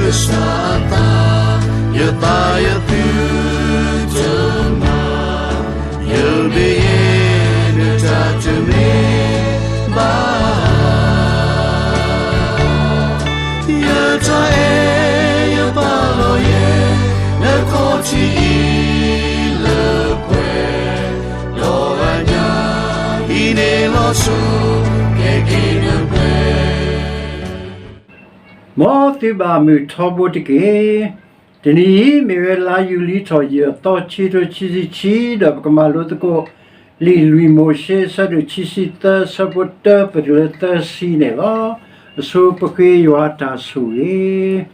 ကစၢ်အသး, ယသးယသုတမၤ, ယဘၣ်ယဲဒၣ်တၢ်တမ့ၢ်ဘၣ်. ယတၢ်အဲၣ်ယပာ်လီၤယဲ, နခီၣ်ထံးအံၤလၢပှဲၤ, ဒီးအညၣ်အံၤန့ၣ်လီၤဆီ, ကဲက့ၤနပှဲၤ မ်သုဘၣ်မုာ်ထီဘိတက့ၢ်. တနံၤအံၤမ့ၢ်ဝဲလါယူၤလံထီၣ်ယဲၢ်သီ ခံထိခံဆံခံ, ဒီးပကမၤလိသကိး လံာ်လွံၢ်မိၤၡ့ အဆၢဒိၣ်ခံဆံသၢ အဆၢဖိတၢ ပတုၤလၢသၢဆံန့ၣ်လီၤ. အဆိပဃ့ယွၤတၢ်ဆိၣ်ဂ့ၤ.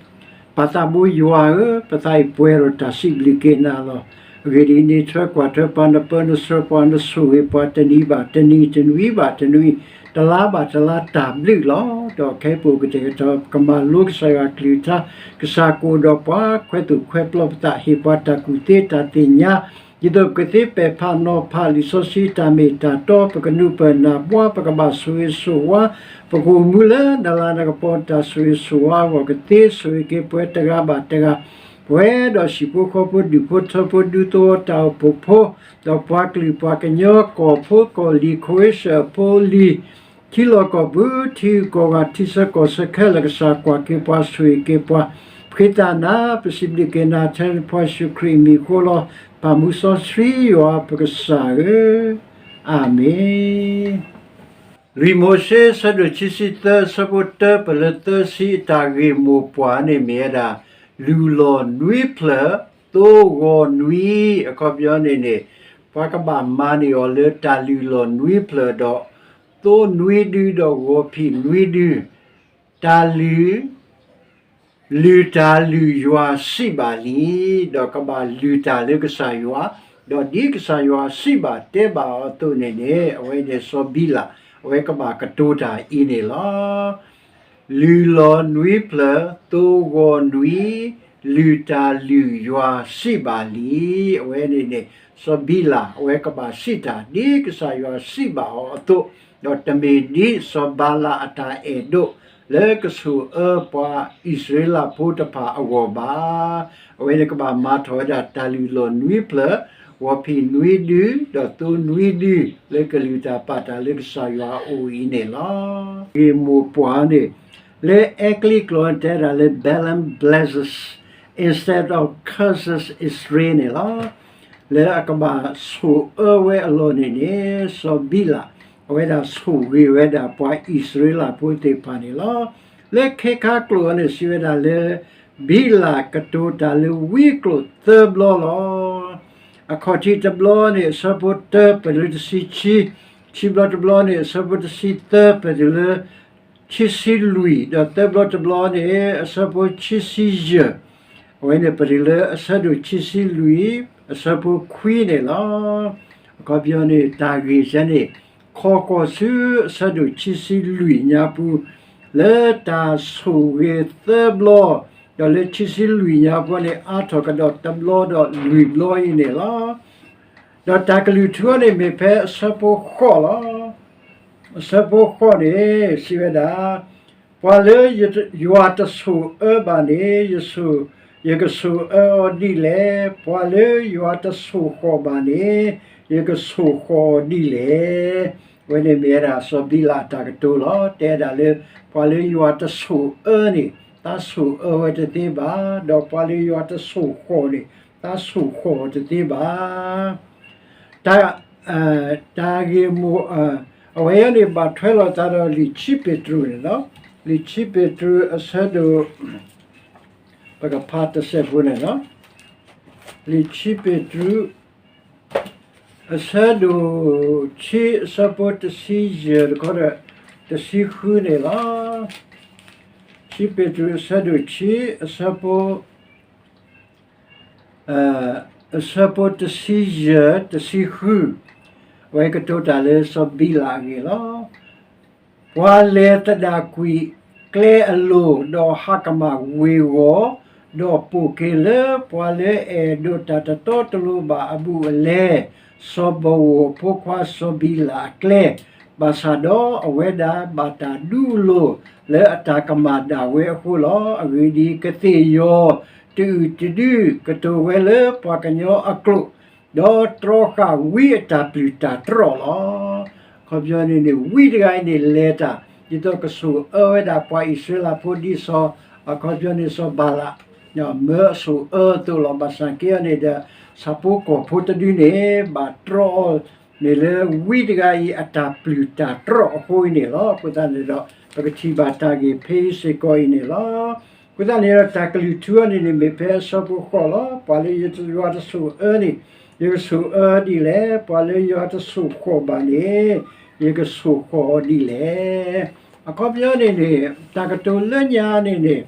ပၢ်သးဘိယွၤဧၢ, ပသးအံၤပှဲၤဒီးတၢ်စံးဘျုးက့ၤနၤလီၤ. အဂ့ၢ်ဒ်အံၤ, နထၢကွၢ်ထွဲပှၤ, နပၢနဆှၢပှၤ, နဆိၣ်ဂ့ၤပှၤ, တနံၤဘၣ်တနံၤ, တနွံဘၣ်တနွံ, တလါဘၣ်တလါ တၢ်ဘျုးလီၤ. ဒီးခဲအံၤပအိၣ်ကတဲာ်ကတီၤ ပကမၤလိကစၢ်ယွၤအကလုၢ်ကထါ, ကစၢ်ကအိၣ်ဒီးပှၤ, ခွဲးသူၣ်ခွဲးပျီပသး, ဟ့ၣ်ပှၤတၢ်ကူၣ်သ့တၢ်သ့ၣ်ညါ, ဒ်သိးပကသ့ပဲာ်ဖးနီၤဖး လံာ်စီဆှံတၢ်မ့ၢ်တၢ်တီ, ပကနုာ်ပၢၢ်နၢ်ဘှါ, ပကဘၣ်ဆိၣ်ဂ့ၤဆိၣ်ဝါ, ပကအိၣ်မူလၢနလၤနကပီၤ တၢ်ဆိၣ်ဂ့ၤဆိၣ်ဝါအဂီၢ်, ကသ့ဆိၣ်ဂ့ၤက့ၤပှၤတဂၤဘၣ်တဂၤ, ပဝဲဒီးဟံၣ်ဖိဃီဖိ ဒူၣ်ဖိထၢဖိ ဒူသဝီတၢ်အိၣ်ဖှိၣ်ဖိ, ဒီးပှၤကလုာ်ပှၤကညီ ကီၢ်ဖိကီၢ်လံၤ ခိၣ်အ့ၡၢၣ်ဖိလံၤ, ထံလီၢ်ကီၢ်ပူၤ ထံဂုၤကီၢ်ဂၤ ထံဆၢကီၢ်ဆၢခဲလၢာ် ကစၢ်ကွၢ်က့ၤပှၤ ဆိၣ်ဂ့ၤက့ၤပှၤ, ပဃ့သးနၤ ပစံးဘျုးက့ၤနၤ ထဲနဖိယ့ၣ်ၡူးခရံာ်အမံၤအဃိလီၤ. ပၢ်မူစီဆှံယွၤပကစၢ်ဧၢ, အၤမ့ၣ်. လွံၢ်မိၤၡ့ အဆၢဒိၣ်ခံဆံသၢ အဆၢဖိတၢ ပတုၤလၢသၢဆံ အတၢ်ဂ့ၢ်မိၢ်ပှၢ်န့ၣ်မ့ၢ်ဝဲဒၣ် လုၢ်လီၢ်နွံဖျၢၣ် သိဂီၤနွံ, အခီပညီန့ၣ်န့ၣ် ပှၤကဘၣ်မၤန့ၢ်အီၤလၢတၢ်လုၢ်လီၢ်နွံဖျၢၣ်ဒီး သိနွံဒုဒီးဂီၤဖံးနွံဒု, တၢ်လုၢ် လုၢ်တၢ်လုၢ်ယွၤစံးဘၣ်လံ, ဒီးကဘၣ်လုၢ်တၢ်လၢကစၢ်ယွၤ, ဒီးဒ်ကစၢ်ယွၤစံးဘၣ်တဲဘၣ်အီၤအသိးန့ၣ်န့ၣ် အဝဲန့ၣ်စီၤဘံလး အဝဲကဘၣ်ကတိၤတၢ်အံၤန့ၣ်လီၤ. လုၢ်လီၢ်နွံဖျၢၣ် သိဂီၤနွံ, လုၢ်တၢ်လုၢ်ယွၤစံးဘၣ်လံ, အဝဲန့ၣ်န့ၣ် စီၤဘံလး အဝဲကဘၣ်စံးတၢ် ဒ်ကစၢ်ယွၤစံးဘၣ်အီၤအသိး, ဒီးတမ့ၢ်ဒ်စီၤဘၤလးအတၢ်အဲၣ်ဒိး လၢကဆိၣ်အၢပှၤအံၣ်စရ့လးဖိတဖၣ်အဂီၢ်ဘၣ်. အဝဲန့ၣ်ကဘၣ်မၤထီၣ်ဝဲဒၣ်တၢ်လုၢ်လီၢ်နွံဖျၢၣ်, ဂီၤဖံးနွံဒု, ဒီးသိနွံဒု, လၢကလုၢ်တၢ်ပာ်တၢ်လၢကစၢ်ယွၤအအိၣ်အံၤန့ၣ်လီၤ. ဂ့ၢ်မိၢ်ပှၢ်န့ၣ် လၢအဲကလံးကျိာ်တဲဒၣ်လၢ Balaam blesses instead of curses Israel န့ၣ်လီၤ. လၢအကဘၣ်ဆိၣ်အၢဝဲအလီၢ်န့ၣ်န့ၣ် စီၤဘံလး အဝဲဒၣ်ဆိၣ်ဂ့ၤဝဲဒၣ်ပှၤအံၣ်စရ့လးဖိသ့ၣ်တဖၣ်န့ၣ်လီၤ. လၢခဲခါကျိာ်အံၤန့ၣ် စံးဝဲဒၣ်လၢ ဘံလးကတိၤတၢ်လၢဝံကျိာ်သၢဘျီလီၤ. အခီၣ်ထံးတဘျီန့ၣ် အဆၢဖိတၢ ပတုၤလၢတဆံခံ, ခံဘျီတဘျီန့ၣ် အဆၢဖိတဆံသၢ ပတုၤလၢ ခံဆံလွံၢ်, ဒီးသၢဘျီတဘျီန့ၣ် အဆၢဖိခံဆံယဲၢ်, အဝဲန့ၣ်ပတုၤလၢအဆၢဒိၣ်ခံဆံလွံၢ် အဆၢဖိခွံန့ၣ်လီၤ. အခီပညီန့ၣ် တၢ်ဂ့ၢ်စဲန့ၣ် ခီကီၢ်ဆူအဆၢဒိၣ်ခံဆံလွံၢ်ညါပူၤ လၢတၢ်ဆိၣ်ဂ့ၤသၢဘျီ, ဒီးလၢခံဆံလွံၢ်ညါပူၤန့ၣ် အါထီၣ်ကဒီးတဘျီဒီးလွံၢ်ဘျီအံၤန့ၣ်လီၤ. ဒီးတၢ်ကလုၢ်ထူန့ၣ်မ့ၢ်ဖဲအဆၢဖိဃိးလီၤ. အဆၢဖိဃိးန့ၣ် စံးဝဲဒၣ်, ပှၤလၢယွၤတဆိၣ်အၢဘၣ်န့ၣ် ယဆိၣ်, ယကဆိၣ်အၢအီၤဒ်လဲၣ်. ပှၤလၢယွၤတဆိၣ်ဃီၣ်ဘၣ်န့ၣ် ယကဆိၣ်ဃီၣ်အီၤဒ်လဲၣ်. အဝဲန့ၣ်မ့ၢ်ဝဲဒၣ်စီၤဘံလးအတၢ်ကတိၤလီၤ. တဲဒၣ်လၢ ပှၤလၢယွၤတဆိၣ်အၢန့ၣ် သးဆိၣ်အၢဝဲတသ့ဘၣ်, ဒီးပှၤလၢယွၤတဆိၣ်ဃီၣ်န့ၣ် သးဆိၣ်ဃီၣ်အီၤတသ့ဘၣ်. တၢ်, တၢ်ဂ့ၢ်မိၢ်, အဝဲအံၤန့ၣ် ဘၣ်ထွဲလိာ်သးဒီးလံာ်ခံပ့းတရူးန့ၣ်လီၤ. လံာ်ခံပ့းတရူးအဆၢဒိၣ်, ပကဖးတစဲးဖိန့ၣ်လီၤ. လံာ်ခံပ့းတရူး အဆၢဒိၣ်ခံ အဆၢဖိတဆံယဲၢ်တခီဒီး တဆံဃုန့ၣ်လီၤ. ခံပ့းတရူးအဆၢဒိၣ်ခံ အဆၢဖိ အဆၢဖိတဆံယဲၢ် တဆံဃု, အဝဲကတိၤတၢ်လၢစီၤဘံလးအဂ့ၢ်လီၤ. ပှၤလဲၤသဒၣ်ကွံာ်ကျဲအလိၤ, ဒီးဟးကမၣ်ဝ့ၢ်ဂီၢ်, ဒီးပိာ်က့ၤလၢပှၤလၢအဲၣ်ဒိးတၢ်တတီတလိၤဘၣ်အဘူးအလဲ, စီၤဘီဧိၣ်အဖိခွါစီၤဘံလးအကျဲ, ဘၣ်ဆၣ်ဒီးအဝဲဒၣ်ဘၣ်တၢ်ဒုးလိာ်လၢအတၢ်ကမၣ်ဒၣ်ဝဲအဃိလီၤ. အဂ့ၢ်ဒ်အံၤ, ကသ့ၣ်ယီၤတအုၣ်တဒု ကတိၤဝဲလၢပှၤကညီအကျိာ်, ဒီးတြီဃာ်ဝံအတၢ်ပျုၢ်တၢ်တြီၣ်လီၤ. အခီပညီန့ၣ်န့ၣ် ဝံတဂၤအံၤန့ၣ်လဲၤတၢ် ဒ်သိးကဆိၣ်အၢဝဲဒၣ်ပှၤအံၣ်စရ့လးဖိ ဒ်စီၤ, အခီပညီန့ၣ် စီၤဘၤလး မၢအဆိၣ်အၢအသိးလီၤ. ဘၣ်ဆၣ်က့အီၤန့ၣ်ဒီး ဆၣ်ဖိကီၢ်ဖိတဒုန့ၣ် ဘၣ်တြီအီၤန့ၣ်လၢ ဝံတဂၤအံၤအတၢ်ပျုၢ်တၢ်တြီၣ်အဃိအံၤန့ၣ်လီၤ. အဃိသတးန့ၣ်ဒီး ပကထံၣ်ဘၣ်တၢ်ဂ့ၢ်ဖဲအံၤစ့ၢ်ကီးအံၤန့ၣ်လီၤ. အဃိသတးန့ၣ်ဒီး တၢ်ကလုၢ်ထူအီၤန့ၣ်န့ၣ် မ့ၢ်ဖဲအဆၢဖိဃိးလီၤ. ပှၤလၢယွၤတဆိၣ်အၢန့ၣ် ယကဆိၣ်အၢဒ်လဲၣ်. ပှၤလၢယွၤတဆိၣ်ဃီၣ်ဘၣ်န့ၣ် ယကဆိၣ်ဃီၣ်အီၤဒ်လဲၣ်. အခီပညီန့ၣ်န့ၣ် တၢ်ကတိၤလၢညါန့ၣ်န့ၣ်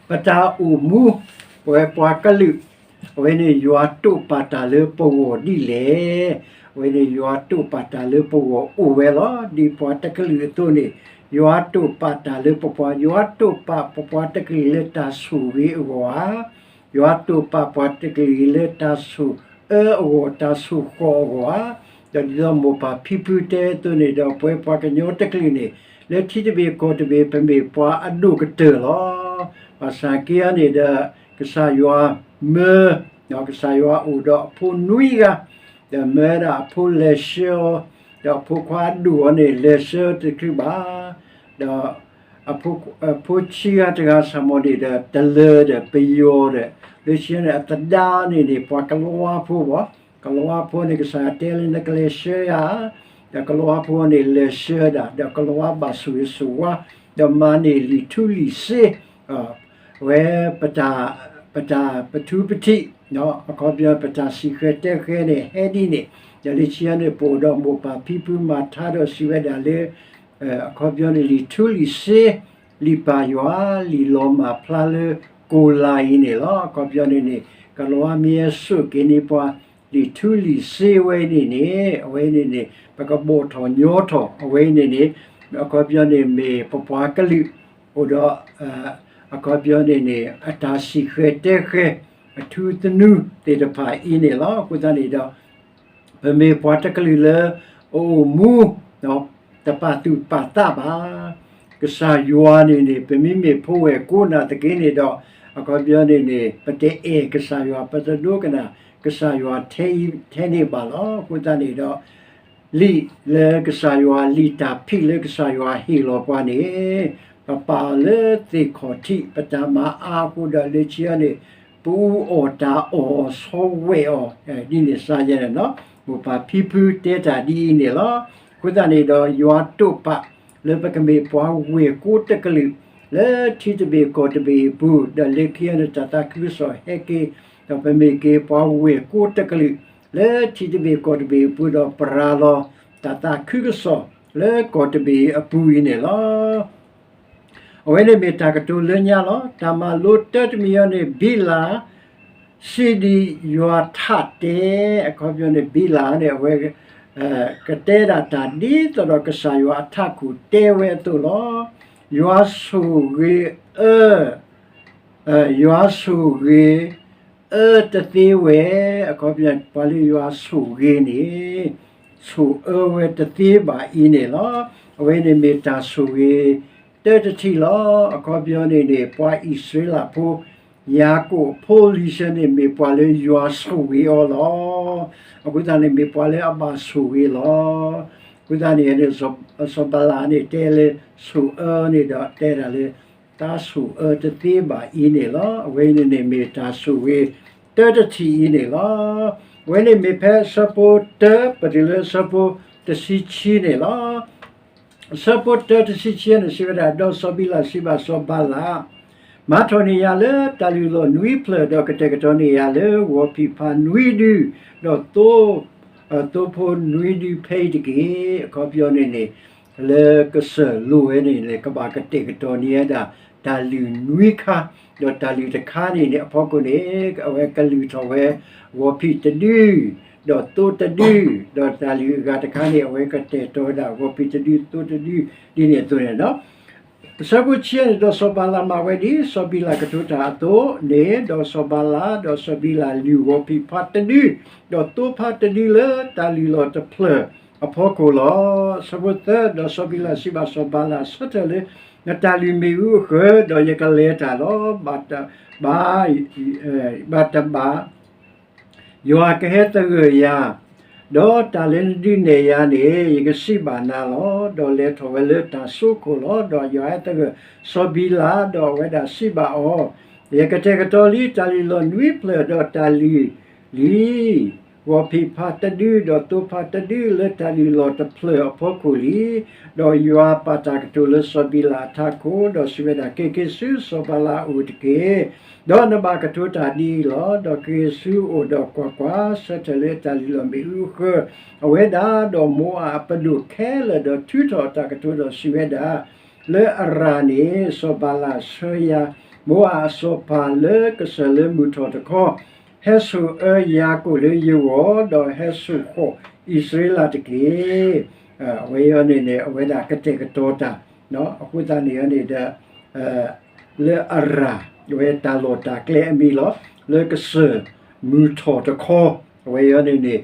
ပတၢ်အိၣ်မူ ပဝဲပှၤကလုာ်, အဝဲန့ၣ်ယွၤတိာ်ပာ်တၢ်လၢပဂီၢ်ဒ်လဲၣ်. အဝဲန့ၣ်ယွၤတိာ်ပာ်တၢ်လၢပဂီၢ်အိၣ်ဝဲလီၤ. ဒ်ပှၤတကလုာ်အသိးန့ၣ် ယွၤတိာ်ပာ်တၢ်လၢပပှၤ, ယွၤတိာ်ပာ်ပပှၤတကလုာ်လၢတၢ်ဆိၣ်ဂ့ၤအဂီၢ်ဧါ, ယွၤတိာ်ပာ်ပှၤတကလုာ်လၢတၢ်ဆိၣ်အၢအဂီၢ် တၢ်ဆိၣ်ဃီၣ်အဂီၢ်ဧါ. ဒီးဒ်သိးမိၢ်ပၢ်ဖံဖုတဲအသိးန့ၣ်ဒီး ပဝဲပှၤကညီတကလုာ်န့ၣ် လၢထံတဘ့ၣ်ကီၢ်တဘ့ၣ် ပမ့ၢ်ပှၤအဒိၣ်ကတၢၢ်လီၤ. ဘၣ်ဆၣ်က့အီၤန့ၣ်ဒီး ကစၢ်ယွၤမၢ, ကစၢ်ယွၤအိၣ်ဒီးအဖိနွံဂၤ, ဒီးမၢဝဲဒၣ်အဖိလဲၤဆှၢအီၤ, ဒီးအဖိခွါအဒိၣ်အီၤန့ၣ် လဲၤဆှၢတချုးဘၣ်, ဒီး အဖိဆံးဂၤတဂၤ ဆၣ်မိၣ်န့ၣ်ဒီး တလၢၤဒီးပယီၤဒီး လၢဆံးန့ၣ် အသဒါန့ၣ်န့ၣ် ပှၤကလံးဝါဖိဘၣ်, ကလံးဝါဖိန့ၣ် ကစၢ်ယွၤတဲလၢနကလဲၤဆှၢယၤ, ဒီးကလံးဝါဖိန့ၣ် လဲၤဆှၢဒၣ် ဒီးကလံးဝါဘၣ်ဆိၣ်ဂ့ၤဆိၣ်ဝါ, ဒီးမၤန့ၢ်လံာ်ထူလံာ်စ့ အဝဲ ပတၢ်ပထူပထံး အခီပညီ ပတၢ်စံၣ်ဃဲၤတဲဃဲၤန့ၣ် ဟဲဒ်န့ၣ်, ဒီးလၢဆံးန့ၣ် ပအိၣ်ဒီးမိၢ်ပၢ်ဖံဖုမၤထါဒီးစံးဝဲဒၣ်လၢ အခီပညီန့ၣ် လံာ်ထူလံာ်စ့, လံာ်ပၢ်ယွၤ, လံာ်လီၤမၢ်ဖျါလၢကိၤလၤအံၤန့ၣ်လီၤ. အခီပညီန့ၣ်န့ၣ် ကလံးဝါမ့ၢ်ဟဲစိာ်က့ၤန့ၢ်ပှၤ လံာ်ထူလံာ်စ့ဝဲအံၤန့ၣ်န့ၣ် အဝဲန့ၣ်န့ၣ် ပကဘီၣ်ထီၣ်ညီထီၣ် အဝဲအံၤန့ၣ်န့ၣ် အခီပညီန့ၣ်မ့ၢ်ပပှၤကလုာ် အိၣ်ဒီး အခီပညီန့ၣ်န့ၣ် အတၢ်စံၣ်ဃဲၤတဲဃဲၤ အထူသနူသ့ၣ်တဖၣ်အံၤန့ၣ်လီၤ. အဃိသတးန့ၣ်ဒီး ပမ့ၢ်ပှၤတကလုာ်လၢ အအိၣ်မူ တပာ်သူၣ်ပာ်သးဘၣ်. ကစၢ်ယွၤန့ၣ်န့ၣ် ပမ့မ့ၢ်ဖိဝဲၢ်ကိးနၤသက့န့ၣ်ဒီး အခီပညီန့ၣ်န့ၣ် ပတအဲၣ်ကစၢ်ယွၤ ပတဒိကနၣ်ကစၢ်ယွၤထဲအံၤထဲန့ၣ်ဘၣ်လီၤ. အဃိသတးန့ၣ်ဒီး လံာ်လၢကစၢ်ယွၤ လံာ်တၢ်ဖံးလၢကစၢ်ယွၤဟ့ၣ်လီၤပှၤန့ၣ် ပပာ်အီၤလၢသ့ၣ်ခီၣ်ထံး ပတၢ်မၤအါအဃိဒီး လၢဆံးအီၤန့ၣ် ပအူအီၣ်တၢ်အီၣ်ဆီဝဲအီၤ ဒ်န့ၣ်စါယဲန့ၣ်လီၤ. မိၢ်ပၢ်ဖံဖုတဲတၢ်ဒ်အံၤန့ၣ်လီၤ. အဃိသတးန့ၣ်ဒီး ယွၤတိာ်ပာ်လၢပကမ့ၢ်ပှၤဝဲၢ်ကိးတကလုာ် လၢထံတဘ့ၣ်ကီၢ်တဘ့ၣ်အပူၤ ဒီးလၢခံအီၤန့ၣ် တၢ်သးခုကစီၣ်ဟဲက့ၤ ဒီးပမ့ၢ်က့ၤပှၤဝဲၢ်ကိးတကလုာ် လၢထံတဘ့ၣ်ကီၢ်တဘ့ၣ်အပူၤ ဒီးပရၤလီၤတၢ်သးခုကစီၣ်လၢကီၢ်တဘ့ၣ်အပူၤအံၤန့ၣ်လီၤ. အဝဲန့ၣ်မ့ၢ်တၢ်ကတိၤလၢညါလီၤ. တၢ်မၤလိတၢတမံၤအံၤန့ၣ် ဘံလၤ စံးဒ်ယွၤထးတဲ, အခီပညီန့ၣ် ဘံလၤန့ၣ် အဝဲ ကတဲဒၣ်တၢ်ဒ်သိးဒီးကစၢ်ယွၤအထးခိၣ်တဲဝဲအသိးလီၤ. ယွၤဆိၣ်ဂ့ၤအၢ ယွၤဆိၣ်ဂ့ၤ အၢတသ့ဝဲ, အခီပညီ ပှၤလၢယွၤဆိၣ်ဂ့ၤန့ၣ် ဆိၣ်အၢဝဲတသ့ဘၣ်အံၤန့ၣ်လီၤ. အဝဲန့ၣ်မ့ၢ်တၢ်ဆိၣ်ဂ့ၤတၢတထံၣ်လီၤ. အခီပညီန့ၣ်န့ၣ် ပှၤအံၣ်စရ့လးဖိ ယၤကိာ်ဖိလံၤဆၢန့ၣ် မ့ၢ်ပှၤလၢယွၤဆိၣ်ဂ့ၤအီၤလီၤ. အဃိသတးန့ၣ် မ့ၢ်ပှၤလၢအဘၣ်ဆိၣ်ဂ့ၤလီၤ. အဃိသတးန့ၣ်န့ၣ် စီၤဘၤလးန့ၣ် တဲလၢဆိၣ်အၢန့ၣ်ဒီး တဲဒၣ်လၢ တၢ်ဆိၣ်အၢတသ့ဘၣ်အံၤန့ၣ်လီၤ. အဝဲအံၤန့ၣ်န့ၣ် မ့ၢ်တၢ်ဆိၣ်ဂ့ၤတၢတထံၣ်အံၤန့ၣ်လီၤ. အဝဲန့ၣ်မ့ၢ်ဖဲအဆၢဖိတၢ ပတုၤလၢအဆၢဖိတဆံခံန့ၣ်လီၤ. အဆၢဖိတၢတဆံခံန့ၣ် စံးဝဲဒၣ်, ဒီးစီၤဘံလးစံးဘၣ်စီၤဘၤလး, မၤထီၣ်န့ၢ်ယၤလၢတၢ်လုၢ်လီၢ်နွံဖျၢၣ်, ဒီးကတဲာ်ကတီၤန့ၢ်ယၤလၢဂီၤဖံးဖါနွံဒု, ဒီးသိ သိဖိနွံဒုဖဲအံၤတက့ၢ်. အခီပညီန့ၣ်န့ၣ် လၢကစၢၢ်လိၤဝဲန့ၣ်န့ၣ် ကဘၣ်ကတဲာ်ကတီၤန့ၢ်ဝဲဒၣ် တၢ်လုၢ်နွံခါ, ဒီးတၢ်လုၢ်တခါန့ၣ်န့ၣ် အဖီခိၣ်န့ၣ် အဝဲကလုၢ်ထီၣ်ဝဲ ဂီၤဖံးတဒု, ဒီးသိတဒု, ဒီးတၢ်လုၢ်အဂၤတခါန့ၣ် အဝဲကတဲာ်ကတီၤဝဲဒၣ် ဂီၤဖံးတဒု သိတဒု ဒ်န့ၣ်အသိးန့ၣ်လီၤ. အဆၢဖိဆံန့ၣ် ဒီးစီၤဘၤလးမၤဝဲဒ်စီၤဘံလးကတိၤတၢ်အသိးန့ၣ်, ဒီးစီၤဘၤလး ဒီးစီၤဘံလးလုၢ်ဂီၤဖံးဖါတဒု, ဒီးသိဖါတဒုလၢတၢ်လုၢ်လီၢ်တဖျၢၣ် အဖီခိၣ်လီၤ. ဆၢဖိသၢ, ဒီးစီၤဘံလးစံးဘၣ်စီၤဘၤလး, ဆၢထၢၣ်လၢနတၢ်လုၢ်မ့ၣ်အူအဃၢၤ, ဒီးယကလဲၤတၢ်လီၤ. ဘၣ်တဘၣ်, ဘၣ်တဘၣ် ယွၤကဟဲသဂၢၢ်ယၤ, ဒီးတၢ်လၢနဒုးနဲၣ်ယၤန့ၣ် ယကစံးဘၣ်နၤလီၤ. ဒီးလဲၤထီၣ်ဝဲလၢတၢ်စိခိၣ်လီၤ. ဒီးယွၤဟဲသဂၢၢ်စီၤဘံလး, ဒီးအဝဲဒၣ်စံးဘၣ်အီၤ, ယကတဲာ်ကတီၤလံတၢ်လုၢ်လီၢ်နွံဖျၢၣ်, ဒီးတၢ်လုၢ်လံ ဂီၤဖံးဖးတဒု, ဒီးသိဖးတဒုလၢတၢ်လုၢ်လီၢ်တဖျၢၣ်အဖီခိၣ်လံ. ဒီးယွၤပာ်တၢ်ကတိၤလၢစီၤဘံလးအထးခိၣ်, ဒီးစံးဝဲဒၣ်, က့ၤက့ၤဆူစီၤဘၤလးအအိၣ်တက့ၢ်, ဒီးနဘၣ်ကတိၤတၢ်ဒ်အံၤလီၤ. ဒီးက့ၤဆူအအိၣ်, ဒီးကွၢ်ကွၢ်, ဆၢထၢၣ်လၢတၢ်လုၢ်လီၢ်မ့ၣ်အူအဃၢၤ, အဝဲဒၣ်ဒီးမိၤအၤအပဒိၣ်ခဲလၢာ်, ဒီးထုးထီၣ်အတၢ်ကတိၤ, ဒီးစံးဝဲဒၣ်, လၢအရၢ်န့ၣ် စီၤဘၤလးဆှၢယၤ မိၤအၤအစီၤပၤလၢကစၢၢ်လၢမုၢ်ထီၣ်တခီ, ဟဲစိာ်အၢယၤကိာ်လၢယဂီၢ်, ဒီးဟဲစိာ်ဃီၣ်အံၣ်စရ့လးတက့ၢ်. အဝဲအံၤန့ၣ်န့ၣ် အဝဲဒၣ်ကတဲာ်ကတီၤတၢ်, အဃိသတးန့ၣ်န့ၣ်ဒီး လၢအရၢ်, အဝဲတၢ်လီၢ်တၢ်ကျဲအမံၤလီၤ. လၢကစၢၢ်မုၢ်ထီၣ်တခီ, အဝဲအံၤန့ၣ်န့ၣ်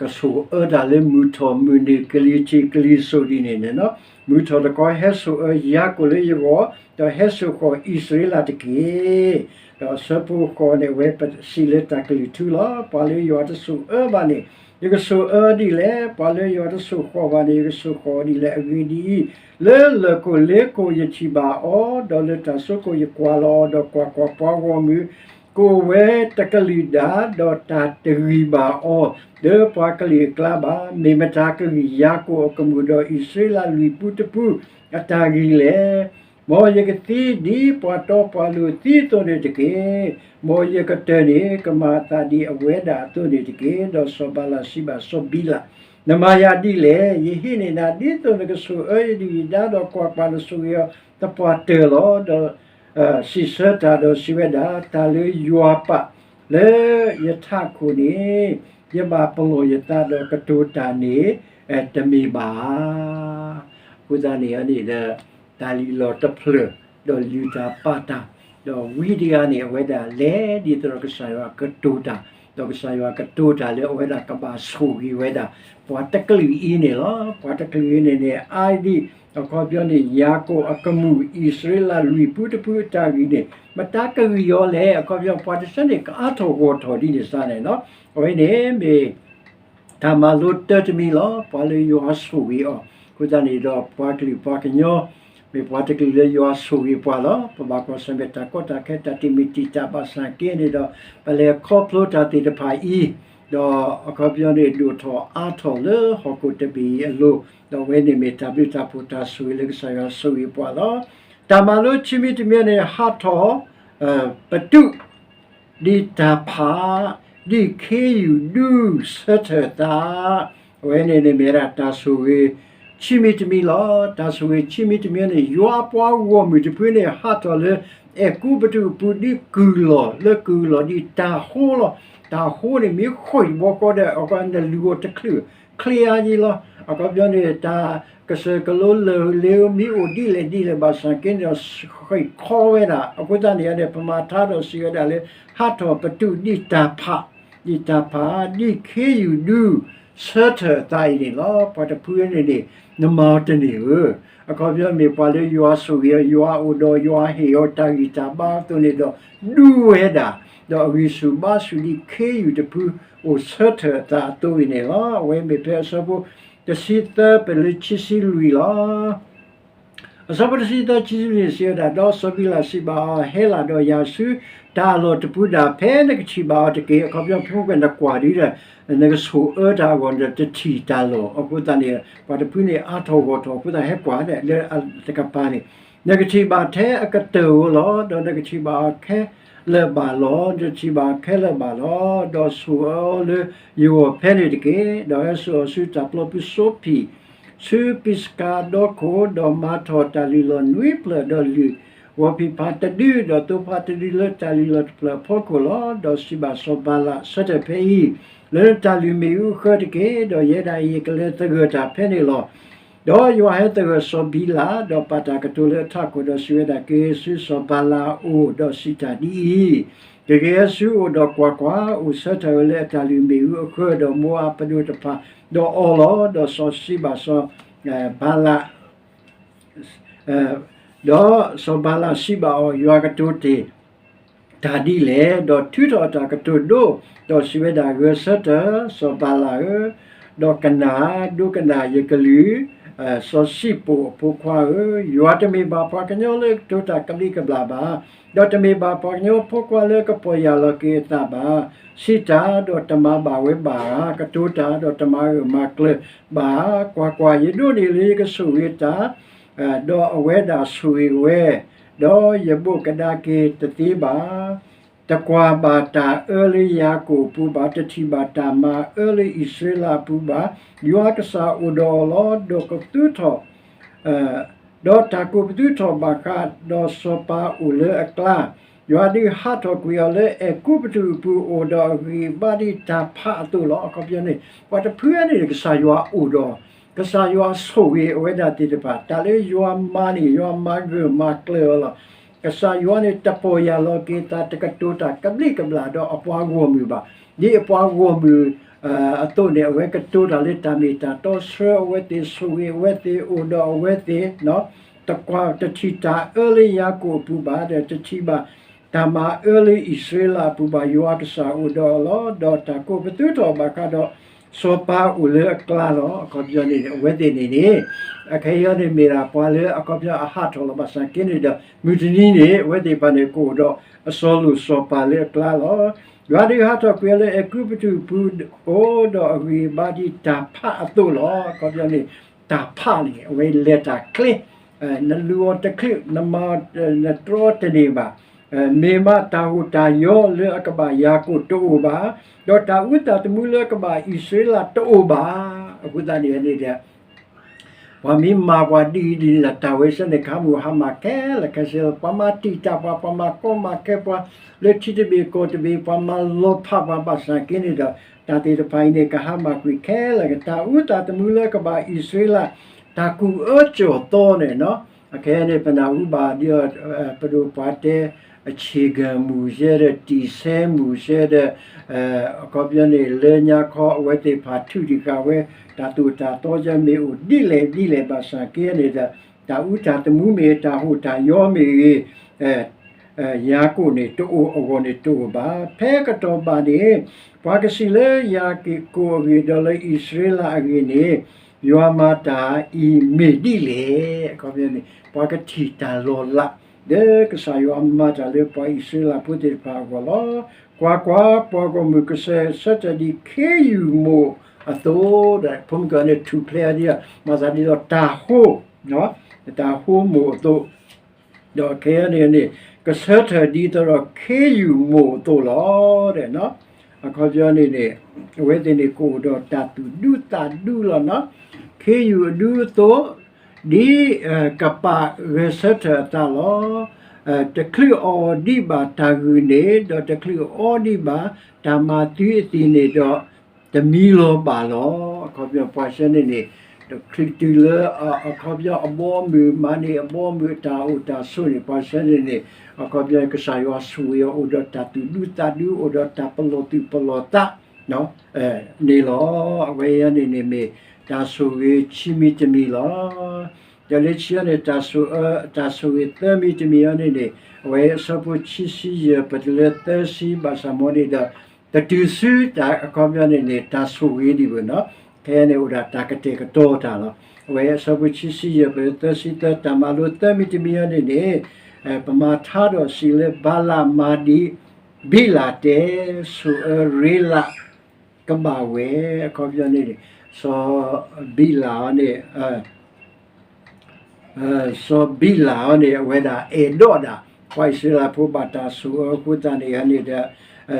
ကစိာ်အၢတၢ်လၢမုၢ်ထီၣ်မုၢ်နုာ်ကလံၤထံးကလံၤစိးဒ်န့ၣ်န့ၣ်လီၤ. မုၢ်ထီၣ်တခီဟဲစိာ်အၢယၤကိာ်လၢယဂီၢ်, ဒီးဟဲစိာ်ဃီၣ်အံၣ်စရ့လးတက့ၢ်. ဒီးဆၢဖိဃိးန့ၣ် အဝဲပစံးလၢတၢ်ကလုၢ်ထူလီၤ. ပှၤလၢယွၤတစိာ်အၢဘၣ်န့ၣ် ယကစိာ်အၢဒ်လဲၣ်. ပှၤလၢယွၤတစိာ်ဃီၣ်ဘၣ်န့ၣ် ယကစိာ်ဃီၣ်အၢဒ်လဲၣ်. အဂ့ၢ်ဒ်အံၤ, လၢလၢၢ်ခိၣ်လ့ခိၣ်ယထံၣ်ဘၣ်အီၤ, ဒီးလၢတၢ်စိခိၣ်ယကွၢ်လီၤအီၤ, ဒီးကွၢ်ကွၢ်, ပှၤဂီၢ်မုၢ် ကအိၣ်ဝဲတကလုာ်ဒၣ်, ဒီးတၢ်တဂံၢ်ဘၣ်အီၤ လၢပှၤကလုာ်အကျါဘၣ်. မ့ၢ်မတၤကဂံၢ်ယၤကိာ်အကမူၣ်, ဒီးအံၣ်စရ့လးလွံၢ်ပူတပူအတၢ်ဂံၢ်လဲၣ်. မ်ယကသံဒ်ပှၤတီပှၤလိၤသံအသိးန့ၣ်တက့ၢ်. မ်ယကတၢၢ်န့ၣ်ကမၤအသးဒ်အဝဲဒၣ်အသိးန့ၣ်တက့ၢ်. ဒီးစီၤဘၤလးစံးဘၣ်စီၤဘံလး, နမၤယၤဒ်လဲၣ်. ယဟံးန့ၢ်နၤဒ်သိးနကစိာ်အၢယဒုၣ်ယဒါ, ဒီးကွၢ်ကွၢ်, နစိာ်က့ၤအီၤသပှၢ်တၢၢ်လီၤ. ဒီး စံးဆၢတၢ်ဒီးစံးဝဲဒၣ်, တၢ်လၢယွၤပာ်လၢယထးခိၣ်န့ၣ် ယဘၣ်ပလီၢ်ယသးဒီးကတိၤတၢ်န့ၣ် တမ့ၢ်ဘၣ်ဧါ. အဃိသတးန့ၣ်န့ၣ်ဒီး တၢ်လုၢ်လီၢ်တဖျၢၣ်, ဒီးလုၢ်တၢ်ပာ်တၢ်, ဒီးဝံတဂၤန့ၣ် အဝဲဒၣ်လဲၤဒ်သိးဒီးကစၢ်ယွၤကတိၤတၢ်, ဒီးကစၢ်ယွၤကတိၤတၢ်လၢအဝဲဒၣ်ကဘၣ်ဆိၣ်ဂ့ၤဝဲဒၣ် ပှၤတကလုာ်အံၤန့ၣ်လီၤ. ပှၤတကလုာ်အံၤန့ၣ်န့ၣ် အါဒ် အခီပညီန့ၣ် ယၤကိာ်အကမူၣ် အံၣ်စရ့လးလွံၢ်ပူတပူအတၢ်ဂံၢ်န့ၣ် မတၤကဂံၢ်အီၤလဲၣ်. အခီပညီ ပှၤတဆၢန့ၣ်ကအါထီၣ်ဂီၢ်ထီၣ်ဒ်န့ၣ်စ့ၢ်န့ၣ်လီၤ. အဝဲန့ၣ်မ့ၢ် တၢ်မၤလိတၢတမံၤလီၤ. ပှၤလၢယွၤဆိၣ်ဂ့ၤအီၤ, အဃိသတးန့ၣ်ဒီးပှၤကလုာ်ပှၤကညီ မ့ၢ်ပှၤတကလုာ်လၢယွၤဆိၣ်ဂ့ၤပှၤလီၤ. ပဘၣ်ကွၢ်ဆၢၣ်မဲာ်တၢ်ကီတၢ်ခဲ တၢ်တံာ်မုၢ်တံာ်တာ်ဘၣ်ဆၣ်က့န့ၣ်ဒီး ပလဲၤခီဖျိတၢ်သ့ၣ်တဖၣ်အံၤ, ဒီးအခီပညီန့ၣ် ဒိၣ်ထီၣ်အါထီၣ်လၢဟီၣ်ခိၣ်တဘ့ၣ်အံၤအလိၤ, ဒီးအဝဲန့ၣ်မ့ၢ်တၢ်ဘျုးတၢ်ဖှိၣ်တၢ်ဆိၣ်ဂ့ၤလၢကစၢ်ယွၤဆိၣ်ဂ့ၤပှၤလီၤ. တၢ်မၤလိခံမံၤတမံၤန့ၣ် ဟးထီၣ် ပတုာ် ဒံးတၢ်ဖး, ဒ်ခ့ယုၢ်ဒူ ဆၢထၢၣ်သး, အဝဲန့ၣ်န့ၣ်မ့ၢ်ဝဲဒၣ်တၢ်ဆိၣ်ဂ့ၤ ခံမံၤတမံၤလီၤ. တၢ်ဆိၣ်ဂ့ၤခံမံၤတမံၤန့ၣ် ယွၤအပှၤဂီၢ်မုၢ်တဖုန့ၣ် ဟးထီၣ်လၢ အဲၤကူပတူးအပူၤဒ်ကုၢ်လီၢ်, လၢကုၢ်လီၢ်ဒ်တၢ်ဟိလီၤ. တၢ်ဟိန့ၣ်မ့ၢ်ဃီၣ်တဘီဃီဒီး အဝဲနလူၤအိၣ်တချုး ချ့အါယံလီၤ. အခီပညီန့ၣ် တၢ်ကစၢၢ်ကလိလၢၢ်လ့ဧိၤမ့ၢ်အိၣ်ဒ်လဲၣ်ဒ်လဲၣ်ဘၣ်ဆၣ်က့န့ၣ်ဒီး ဃ့ၢ်ခီဝဲဒၣ်. အဃိသတးန့ၣ်န့ၣ် ပမၤထါဒီးစံးဝဲဒၣ်လၢ ဟးထီၣ်ပတုာ်ဒံးတၢ်ဖး, ဒံးတၢ်ဖး, ဒ်ခ့ယုၢ်ဒူ ဆၢထၢၣ်အသးအံၤန့ၣ်လီၤ. ပှၤတဖုန့ၣ်န့ၣ် နမၤအီၤတန့ၢ်ဧၢ. အခီပညီမ့ၢ်ပှၤလၢယွၤဆိၣ်ဂ့ၤအီၤ, ယွၤအိၣ်ဒီးယွၤဟ့ၣ်အီၤတၢ်ဂံၢ်တၢ်ဘါအသိးန့ၣ်ဒီး ဒူဝဲဒၣ်, ဒီးအဂံၢ်ဆူၣ်ဘါဆူၣ်ဒ်ခ့ယုၢ်တဖု အိၣ်ဆၢထၢၣ်အသးအသိးအံၤန့ၣ်လီၤ. အဝဲမ့ၢ်ဖဲအဆၢဖိ တဆံသၢ ပလၢခံဆံလွံၢ်လီၤ. အဆၢဖိတဆံသၢ ခံဆံလွံၢ်စံးဝဲဒၣ်, ဒီးစီၤဘံလးစံးဘၣ်အီၤ, ဟဲလၢ်ဒီးယၤဆူ တၢ်အလီၢ်တပူၤဒၣ်ဖဲနကထံၣ်ဘၣ်အီၤတက့ၢ်. အခီပညီ ဖဲနကွၢ်ဒ်ဒီး နကဆိၣ်အၢတၢ်အဂီၢ် နတထံၣ်တၢ်လီၢ်. အဃိသတးန့ၣ် ပှၤတဖုန့ၣ်အါထီၣ်ဂီၢ်ထီၣ်အဃိသတး ဟဲကွၢ်လၢအတကပၤန့ၣ် နကထံၣ်ဘၣ်ထဲအကတၢၢ်ဧိၤလီၤ. ဒီးနကထံၣ်ဘၣ်အီၤခဲလၢာ်ဘၣ်လီၤ. နထံၣ်ဘၣ်အီၤခဲလၢာ်ဘၣ်လီၤ. ဒီးဆိၣ်အၢလၢယဂီၢ်ဖဲန့ၣ်တက့ၢ်. ဒီးဟဲစိာ်အီၤဆူတၢ်ပျီပူၤစိဖံၣ် ဆူပံးစကၤဒီခိၣ်, ဒီးမၤထီၣ်တၢ်လုၢ်လီၢ်နွံဖျၢၣ်, ဒီးလုၢ်ဂီၤဖံးဖးတဒု, ဒီးသိဖးတဒုလၢတၢ်လုၢ်လီၢ်တဖျၢၣ်အဖီခိၣ်လီၤ. ဒီးစံးဘၣ်စီၤဘၤလး, ဆၢထၢၣ်ဖဲအံၤ လၢနတၢ်လုၢ်မ့ၣ်အူအဃၢၤတက့ၢ်. ဒီးယဲဒၣ်အံၤ ယကလဲၤသဂၢၢ်တၢ်ဖဲန့ၣ်လီၤ. ဒီးယွၤဟဲသဂၢၢ်စီၤဘံလး, ဒီးပာ်တၢ်ကတိၤလၢအထးခိၣ်, ဒီးစံးဝဲဒၣ်, က့ၤဆူစီၤဘၤလးအအိၣ်, ဒီးစံးတၢ်ဒ်အံၤ, ကဂဲၤဆူအအိၣ်, ဒီးကွၢ်ကွၢ်, အိၣ်ဆၢထၢၣ်ဝဲလၢအတၢ်လုၢ်မ့ၣ်အူအဃၢၤ, ဒီးမိအၤပဒိၣ်တဖၣ်, ဒီးအီၣ်လီၤ. ဒီးစီၤစံးဘၣ်စီၤဘၤလး ဒီးစီၤဘၤလးစံးဘၣ်အီၤ, ယွၤကတိၤတ့ၢ်တၢ်ဒ်လဲၣ်. ဒီးထုးထီၣ်အတၢ်ကတိၤဒိ, ဒီးစံးဝဲဒၣ်, ဂဲၤဆၢထၢၣ်စီၤဘၤလးဧၢ, ဒီးကနၣ်, ဒိကနၣ်ယကလုၢ်, စီၤစံၣ်ပိၣ်အဖိခွါဧၢ, ယွၤတမ့ၢ်ဘၣ်ပှၤကညီလၢကတိၤတၢ်ကဘျံးကဘျၣ်ဘၣ်, ဒီးတမ့ၢ်ဘၣ်ပှၤကညီဖိခွါလၢကပီၢ်ယၢ်လီၤက့ၤအသးဘၣ်. စံးတၢ်, ဒီးတမၤဘၣ်ဝဲဘၣ်ဧါ, ကတိၤတၢ်, ဒီးတမၤဂၢၢ်မၤကျၢၤဘၣ်ဧါ. ကွၢ်ကွၢ်, ယဒိးန့ၢ်လၢယကဆိၣ်ဂ့ၤတၢ်, ဒီးအဝဲဒၣ်ဆိၣ်ဂ့ၤဝဲ, ဒီးယဘိးကဒါက့ၤတသ့ဘၣ်. တကွၢ်ဘၣ်တၢ်အၢလၢယၤကိာ်အပူၤဘၣ်, တထံၣ်ဘၣ်တၢ်မၤအၢလၢအံၣ်စရ့လးအပူၤဘၣ်. ယွၤကစၢ်အိၣ်ဒီးအီၤလီၤ. ဒီးကပသူထီၣ် ဒီးတၢ်ကိးပသူထီၣ်ဘၣ်ဃးဒီးစီၤပၤအိၣ်လၢအကျါ, ယွၤဒုးဟးထီၣ်ကွံာ်အီၤလၢအဲၤကူပတူးအပူၤ အိၣ်ဒီးအဂံၢ်အဘါဒ်တၢ်ဖးအသိးလီၤ. အခီပညီန့ၣ် ပှၤတဖုန့ၣ် ကစၢ်ယွၤအိၣ်ဒီး, ကစၢ်ယွၤဆိၣ်ဂ့ၤအဝဲဒၣ်သ့ၣ်တဖၣ်, တၢ်လၢယွၤမၤန့ၣ် ယွၤမၤဂၢၢ်မၤကျၢၤအီၤလီၤ. ကစၢ်ယွၤန့ၣ် တပီၢ်ယၢ်လီၤက့ၤသး, တကတိၤတၢ်ကဘျံးကဘျၣ်ဒီးအပှၤဂီၢ်မုၢ်ဘၣ်. ဒ်အပှၤဂီၢ်မုၢ်အသိးန့ၣ် အဝဲကတိၤတၢ်လၢတၢ်မ့ၢ်တၢ်တီ, ဆှၢအဝဲသ့ၣ်, ဆိၣ်ဂ့ၤအဝဲသ့ၣ်, အိၣ်ဒီးအဝဲသ့ၣ်, တကွၢ်တထံၣ်တၢ်အၢလၢယၤကိာ်အပူၤဘၣ်, ဒီးတထံၣ်ဘၣ်တၢ်မၤအၢလၢအံၣ်စရ့လးအပူၤဘၣ်. ယွၤကစၢ်အိၣ်ဒီးအီၤလီၤ. ဒီးတၢ်ကိးပသူထီၣ်ဘၣ်ဃးဒီးစီၤပၤအိၣ်လၢအကျါလီၤ. အခီပညီန့ၣ် အဝဲသ့ၣ်န့ၣ်န့ၣ် အခဲအံၤန့ၣ်မ့ၢ်ဒၣ်ပှၤလၢအခီပညီအဟးထီၣ်လီၤ. ဘၣ်ဆၣ်က့န့ၣ်ဒီး မုၢ်တနံၤန့ၣ် အဝဲသ့ၣ်တဖၣ်န့ၣ် ကအိၣ်ဒီးအစီၤလိၣ်စီၤပၤလၢအကျါလီၤ. ယွၤဒုးဟးထီၣ်ကွံာ်အီၤလၢအဲၤကူပတူးအပူၤ, အိၣ်ဒီးအဂံၢ်အဘါဒ်တၢ်ဖးအသိးလီၤ. အခီပညီန့ၣ် တၢ်ဖးန့ၣ် အဝဲလဲၤတၢ်ချ့, နလူၤအီၤတချုး, နမၤ, နတြီတန့ၢ်ဘၣ်. မ့ၢ်မးတၢ်ဟူးတၢ်ယီၤလၢအကဘၣ်ယၤကိာ်တအိၣ်ဘၣ်, ဒီးတၢ်အူသၣ်သမူလၢအကဘၣ်အံၣ်စရ့လးတအိၣ်ဘၣ်. အဃိသတးန့ၣ်န့ၣ်ဒီး ပှၤမ့ၢ်မၤပှၤဒ်အံၤဒ်န့ၣ်ဒီး တၢ်ဝဲဆၢန့ၣ် ကဟးမုၢ်ဟးမၢ်ခဲလၢာ်ခဲဆ့လီၤ. ပှၤမၤတံာ်တာ်ပှၤ, ပှၤမၤကီမၤခဲပှၤ, လၢထံတဘ့ၣ်ကီၢ်တဘ့ၣ် ပှၤမၤလီၤဖးပှၤ. ဘၣ်ဆၣ်က့န့ၣ်ဒီး တၢ်သ့ၣ်တဖၣ်အံၤန့ၣ် ကဟးမၢ်ကွံာ်ခဲလၢာ်, တၢ်အူသၣ်သမူလၢကဘၣ်အံၣ်စရ့လး တၢ်ကူၣ်အၢကၠီၣ်သီန့ၣ်, အခဲအံၤန့ၣ် ပနၢ်ဟူဘၣ်ဒ်အီၤ ပဒိၣ်ပှၤတဲ အဆ့ၣ်ကၢၢ်မုၢ်စဲဒီး တံၢ်ဆဲမုၢ်စဲဒီး အခီပညီန့ၣ် လၢညါခီအဝဲသ့ၣ်တဖၣ်ထုးတံၢ်ဃာ်ဝဲ တၢ်သိၣ်တၢ်သီယဲမ့ၢ်အိၣ်ဒ်လဲၣ်ဒ်လဲၣ် ဘၣ်ဆၣ်က့န့ၣ်ဒီး တၢ်အူတၢ်သမူမ့ၢ်ဂ့ၤ တၢ်ဟူးတၢ်ယီၤမ့ၢ်ဂ့ၤ ယၤကိာ်န့ၣ်တအိၣ် အဂီၢ်န့ၣ်တအိၣ်ဘၣ်. ဖဲကတီၢ်ဘၣ်န့ၣ် ပှၤကစံးလၢယၤကိာ်အဂ့ၢ် ဒီးလၢအံၣ်စရ့လးအဂ့ၢ်န့ၣ် ယွၤမၤတၢ်အံၤမ့ၢ်ဒ်လဲၣ်. အခီပညီန့ၣ် ပှၤကထံၣ်တၢ်လီၤလး လၢကစၢ်ယွၤမၤတၢ်လၢပှၤအံၣ်စရ့လးဖိသ့ၣ်တဖၣ်အဂီၢ်လီၤ. ကွၢ်ကွၢ်, ပှၤဂီၢ်မုၢ်ကဆၢထၢၣ်ဒ်ခ့ယုၢ်မိၢ်အသိး, ဒီးဖိမုၣ်ကီၤန့ၣ် ထူၣ်ဖျဲးအီၤဒ် မၤသးဒ်သိးတၢ်ဟိ, တၢ်ဟိမိၢ်အသိး, ဒီးခဲအံၤန့ၣ်န့ၣ် ကဆၢထၢၣ်ဒ်သိးဒီးခ့ယုၢ်မိၢ်အသိးလီၤ. အခီပညီန့ၣ်န့ၣ် အဝဲသ့ၣ်န့ၣ်ကအိၣ်ဒီးတၢ်သူၣ်ဒူသးဒူလီၤနီၤ. ခ့ယုၢ်အဒူအသိး ဒ်ကပာ်ဂဲၤဆၢထၢၣ်အသးလီၤ. တချုးအီၣ်ဒံးဘၣ်တၢ်ဂုာ်န့ၣ် ဒီးတချုးအီဒံးဘၣ်တၢ်မၤသုအသံၣ်န့ၣ်ဒီး တမံလီၤဘၣ်လီၤ. အခီပညီပှၤဆၢန့ၣ်န့ၣ် တချုးတုၤလၢ အခီပညီအဘီအမုၢ်မၤန့ၢ်အဘီအမုၢ်အတၢ်အိၣ်တၢ်ဆိးန့ၣ် ပှၤဆၢန့ၣ်န့ၣ် အခီပညီကစၢ်ယွၤဆိၣ်ဂ့ၤအီၤ အိၣ်ဒီးတၢ်သူၣ်ဒူသးဒူ အိၣ်ဒီးတၢ်ပလီၢ်သူၣ်ပလီၢ်သး န့ၣ်လီၤ. အဝဲအံၤန့ၣ်န့ၣ်မ့ၢ် တၢ်ဆိၣ်ဂ့ၤခံမံၤတမံၤလီၤ. ဒီးလၢခံန့ၣ် တၢ်ဆိၣ်အၢ တၢ်ဆိၣ်ဂ့ၤသၢမံၤတမံၤအံၤန့ၣ်န့ၣ် အဝဲအဆၢဖိခံဆံယဲၢ် ပတုၤလၢသၢဆံ ဘၣ်ဆၣ်မ်န့ၣ်ဒီး တတုၤဆူတၢ်အခီပညီန့ၣ်န့ၣ် တၢ်ဆိၣ်ဂ့ၤဒံးဘၣ်နီၤ. ခဲအံၤန့ၣ်အိၣ်ဒၣ်တၢ်ကတဲာ်ကတီၤတၢ်လီၤ. အဝဲအဆၢဖိခံဆံယဲၢ် ပတုၤသၢဆံသၢ တၢ်မၤလိသၢမံၤတမံၤအံၤန့ၣ်န့ၣ် ပမၤထါဒီးစံးလၢ ဘၤလးမၤဒံး ဘံလးတဲ ဆိၣ်အၢရ့လးကဘၣ်ဝဲ အခီပညီန့ၣ်န့ၣ် စီၤဘံလးအံၤန့ၣ် စီၤဘံလးအံၤန့ၣ် အဝဲဒၣ်အဲၣ်ဒိးဒၣ် ပှၤအံၣ်စရ့လးဖိဘၣ်တၢ်ဆိၣ်အၢအဃိသတးန့ၣ်န့ၣ်ဒီး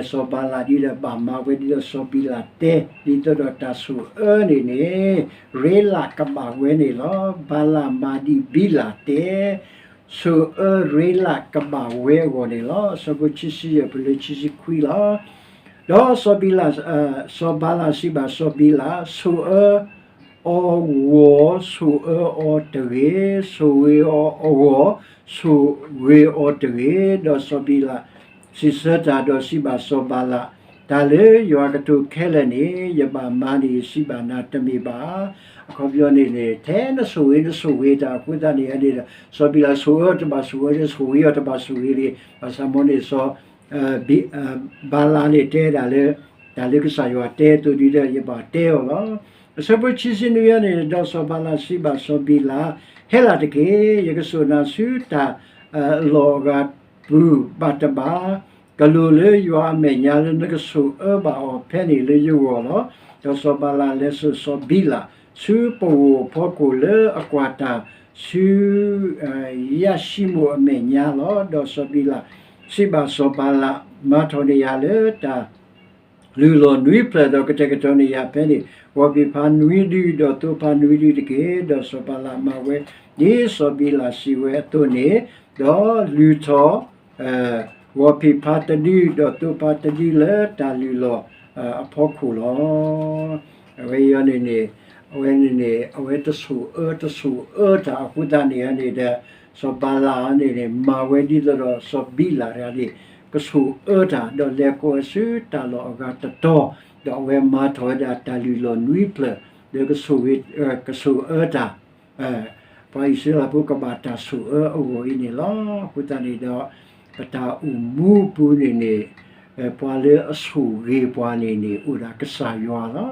စီၤဘၤလးဒ်ဒီးဘၣ်မၤဝဲဒ်သိးစီၤဘံလးတဲ ဒ်သိးဒီးတၢ်ဆိၣ်အၢန့ၣ်န့ၣ် ရ့လးကဘၣ်ဝဲန့ၣ်လီၤ. ဘၤလးမၤဒံးဘံလးတဲ ဆိၣ်အၢရ့လးကဘၣ်ဝဲအဂီၢ်န့ၣ်လီၤ. အဆၢဖိခံဆံယဲၢ် ပတုၤလၢခံဆံခွံလီၤ. ဒီးစီၤဘံလး စီၤဘၤလးစံးဘၣ်စီၤဘံလး ဆိၣ်အၢ အီၤအဂီၢ် ဆိၣ်အၢအီၤတဂ့ၤ, ဆိၣ်ဂ့ၤအီၤအဂီၢ် ဆိၣ်ဂ့ၤအီၤတဂ့ၤ. ဒီးစီၤဘံလး စံးဆၢတၢ်ဒီးစံးဘၣ်စီၤဘၤလး, တၢ်လၢယွၤကတိၤခဲလၢာ်န့ၣ် ယဘၣ်မၤန့ၣ် ယစံးဘၣ်နၤတမ့ၢ်ဘၣ်. အခီပညီန့ၣ်န့ၣ် ထဲနဆိၣ်ဂ့ၤနဆိၣ်ဂ့ၤတၢ်အဃိသတးန့ၣ်န့ၣ်ဒီး စီၤဘံလးဆိၣ်အၢတဘၣ်ဆိၣ်အၢ ဆိၣ်ဂ့ၤအီၤတဘၣ်ဆိၣ်ဂ့ၤလံ. ဘၣ်ဆၣ်မ်န့ၣ် စီၤ ဘၤလးန့ၣ်တဲဒၣ်လၢ တၢ်လၢကစၢ်ယွၤတဲအသိးဒီး ယဘၣ်တဲအီၤလီၤ. အဆၢဖိခံဆံနွံအံၤန့ၣ် ဒီးစီၤဘၤလးစံးဘၣ်စီၤဘံလး, ဟဲလၢတက့ၢ်, ယကစိာ်နၤဆူတၢ်လီၢ်အဂၤပူၤဘၣ်တဘၣ်, ကလိၣ်လၢယွၤအမဲာ်ညါလၢနကဆိၣ်အၢဘၣ်အီၤဖဲန့ၣ်လၢယဂီၢ်လီၤ. ဒီးစီၤဘၤလးလဲၤစိာ်စီၤဘံလး ဆူပဂိၢ်အဖီခိၣ်လၢအကွၢ်တၢ်ဆူ ယၤၡံမိၣ်အမဲာ်ညါလီၤ. ဒီးစီၤဘံလးစံးဘၣ်စီၤဘၤလး, မၤထီၣ်န့ၢ်ယၤလၢတၢ် လုၢ်လီၢ်နွံဖျၢၣ်ဒီးကတဲာ်ကတီၤန့ၢ်ယၤဖဲန့ၣ်, ဂီၤဖံးဖးနွံဒုဒီးသိဖးနွံဒုတက့ၢ်. ဒီးစီၤဘၤလးမၤဝဲ ဒ်စီၤဘံလးစံးဝဲအသိးန့ၣ်, ဒီးလုၢ်ထီၣ် ဂီၤဖံးဖးတဒု ဒီးသိဖးတဒုလၢတၢ်လုၢ်လီၢ်အဖီခိၣ်လီၤ. အဝဲအံၤန့ၣ်န့ၣ် အဝဲန့ၣ်န့ၣ် အဝဲတဆိၣ်အၢ တဆိၣ်အၢတၢ်အဃိသတးန့ၣ်န့ၣ်ဒီး စီၤဘၤလးန့ၣ်န့ၣ် မၤဝဲဒ်သိးဒီးစီၤဘံလးတဂၤန့ၣ် ကဆိၣ်အၢတၢ် ဒီးလဲၤကိးဝဲဆူတၢ်လီၢ်အဂၤတတီၤ, ဒီးအဝဲမၤထီၣ်ဝဲဒၣ်တၢ်လုၢ်လီၢ်နွံဖျၢၣ် ဒီးကဆိၣ်ဂ့ၤ ကဆိၣ်အၢတၢ် ပှၤအံၣ်စရ့လးဖိကဘၣ်တၢ်ဆိၣ်အၢအဂီၢ်အံၤန့ၣ်လီၤ. အဃိသတးန့ၣ်ဒီး ပတၢ်အိၣ်မူပူၤန့ၣ်န့ၣ် ပှၤလၢအဆိၣ်ဂ့ၤပှၤန့ၣ်န့ၣ် အိၣ်ဒၣ်ကစၢ်ယွၤလီၤ.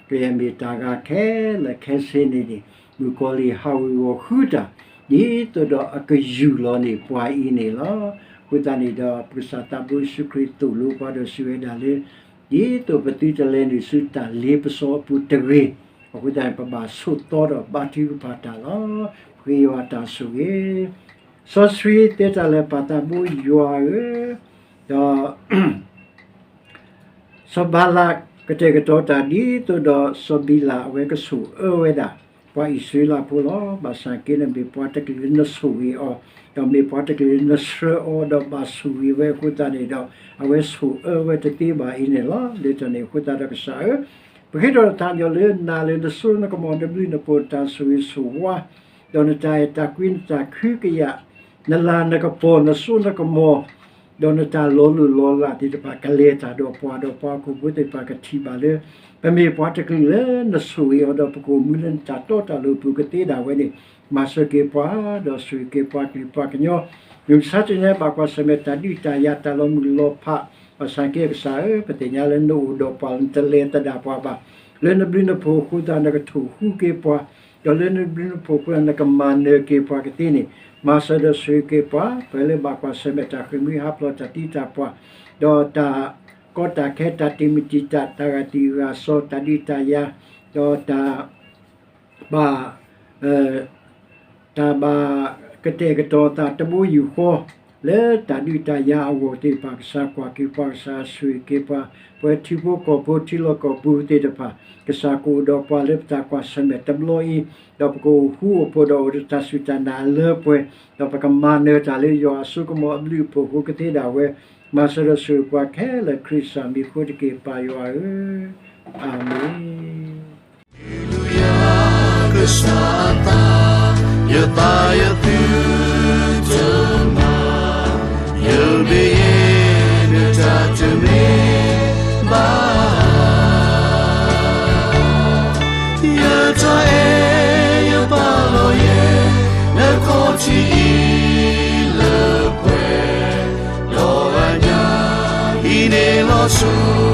ကယဲၢ်မ့ၢ်တၢ်ဂၤခဲလၢာ်ခဲဆ့န့ၣ်န့ၣ် မုၣ်ကီၤလံၢ်ဟးဝ့ၤဝီၤဃုတၢ် ဒ်သိးဒီးအကယူၢ်လီၤန့ၢ်ပှၤအံၤန့ၣ်လီၤ. အဃိသတးန့ၣ်ဒီး ပကစၢ်သးဘိယ့ၣ်ၡူးခရံာ်သိၣ်လိပှၤဒီးစံးဝဲဒၣ်လၢ ဒ်သိးပသုတလဲၤနုာ်ဆူတၢ်လ့ပစီအပူၤတဂ့ၤ, အဃိသတးန့ၣ် ပဘၣ်ဆိးသီဒီးဘါထုကဖၣ်တၢ်လီၤ. ပဃ့ယွၤတၢ်ဆိၣ်ဂ့ၤ, စီဆှံသ့တၢ်လၢာ်ပၢ်သးဘိယွၤဧၢ, ဒီး စီၤဘၤလးကတဲာ်ကတီၤတၢ်ဒ်သိးဒီးစီၤဘံလးအဝဲကဆိၣ်အၢဝဲဒၣ် ပှၤအံၣ်စရ့လးဖိလီၤ. ဘၣ်ဆၣ်က့န့ၣ်မ့ၢ်ပှၤတကလုာ်လၢနဆိၣ်ဂ့ၤအီၤ, ဒီးမ့ၢ်ပှၤတကလုာ်လၢနဆှၢအီၤ ဒီးဘၣ်ဆိၣ်ဂ့ၤဝဲအဃိသတးန့ၣ်ဒီး အဝဲဆိၣ်အၢဝဲတသ့ဘၣ်အံၤန့ၣ်လီၤ. လၢတၢ်န့ၣ်အဃိသတးဒီးကစၢ်ဧၢ, ပဃ့ထီၣ်နသးညီလၢနၤလၢနစိနကမီၤ နဘျုးနဖှိၣ် နတၢ်ဆိၣ်ဂ့ၤဆိၣ်ဝါ ဒီးနတၢ်အဲၣ်တၢ်ကွံ နတၢ်ခွဲးကယာ် နလၤနကပီၤ နစိနကမီၤ ဒီးနတၢ်လီၤလိၢ်လီၤလးသ့ၣ်တဖၣ် ကလဲၤတၢ်ဒီးပှၤ ဒီးပှၤဟီၣ်ခိၣ်ဖိသ့ၣ်တဖၣ်ကထံၣ်ဘၣ်လၢ ပမ့ၢ်ပှၤတကလုာ်လၢနဆိၣ်ဂ့ၤအီၤ ဒီးပကအိၣ်မူလၢနတၢ်တီတၢ်လိၤအပူၤကသ့ဒၣ်ဝဲန့ၣ် မၤစၢၤက့ၤပှၤ ဒီးဆိၣ်ဂ့ၤက့ၤပှၤကလုာ်ပှၤကညီ မုၢ်မဆါတနံၤညါဘၣ်ကွၢ်ဆၢၣ်မဲာ်တၢ်ဒုးတၢ်ယၤတၢ်လီၤမုၢ်လီၤဖး ဘၣ်ဆၣ်က့ကစၢ်ဧၢ, ပသ့ၣ်ညါလၢနအိၣ်ဒီးပှၤ နတလဲၤသဒၣ်ပှၤဘၣ်. လၢနဘျုးနဖှိၣ်အဃိသတး နကထိၣ်ဃူက့ၤပှၤ, ဒီးလၢနဘျုးနဖှိၣ်အဃိသတး နကမၤနၢၤက့ၤပှၤကသ့န့ၣ် မၤစၢၤဒီးဆိၣ်ဂ့ၤက့ၤပှၤ ပှၤလၢဘၣ်ကွၢ်ဆၢၣ်မဲာ်တၢ်ဃ့ၢ်မှံဟးဖျိးတၢ်သံတၢ်ပှၢ်, ဒီးတၢ်ကီတၢ်ခဲ တၢ်တံာ်မုၢ်တံာ်တာ် တၢ်ဂာ်သံဂာ်စီၤ တၢ်ဒုးတၢ်ယၤ, ဒီးတၢ်ဘၣ် တၢ်ဘၣ်ကတဲာ်ကတီၤသးတဘိယူၢ်ဃီ လၢတၢ်ဒုးတၢ်ယၤအဂီၢ်သ့ၣ်တဖၣ် ကစၢ်ကွၢ်က့ၤပှၤ ကစၢ်ဆိၣ်ဂ့ၤက့ၤပှၤ, ပဝဲထံဖိကီၢ်ဖိထံလီၢ်ကီၢ်ပူၤသ့ၣ်တဖၣ် ကစၢ်ကအိၣ်ဒီးပှၤလၢပတၢ်ကွၢ်ဆၢၣ်မဲာ်တဘျီအံၤ, ဒီးပကအိၣ်ဃူအိၣ်ဖိးဒီးအိၣ်ဒီးတၢ်စူၢ်တၢ်နာ်အလၢပှဲၤ, ဒီးပကမၤနၢၤတၢ်လၢယွၤအစိကမီၤအဘျုးအဖှိၣ်အဃိကသ့ဒၣ်ဝဲ, မၤစၢၤဒီးဆိၣ်ဂ့ၤပှၤခဲလၢာ်ခရံာ်ကစၢ်မံၤအဃိတက့ၢ် ပၢ်ယွၤဧၢ, အၤမ့ၣ်. Hallelujah, ကစၢ်အသး, ယသးယသုတမၤ, ယမ့ၢ်ယဲ နတၢ်တမ့ၢ်ဘၣ်. ယတၢ်အဲၣ်ယပာ်လီၤယဲ နခီၣ်ထံးအံၤလၢပှဲၤ, ဒီးအညၣ် ဟံးန့ၢ်လီၤဆူ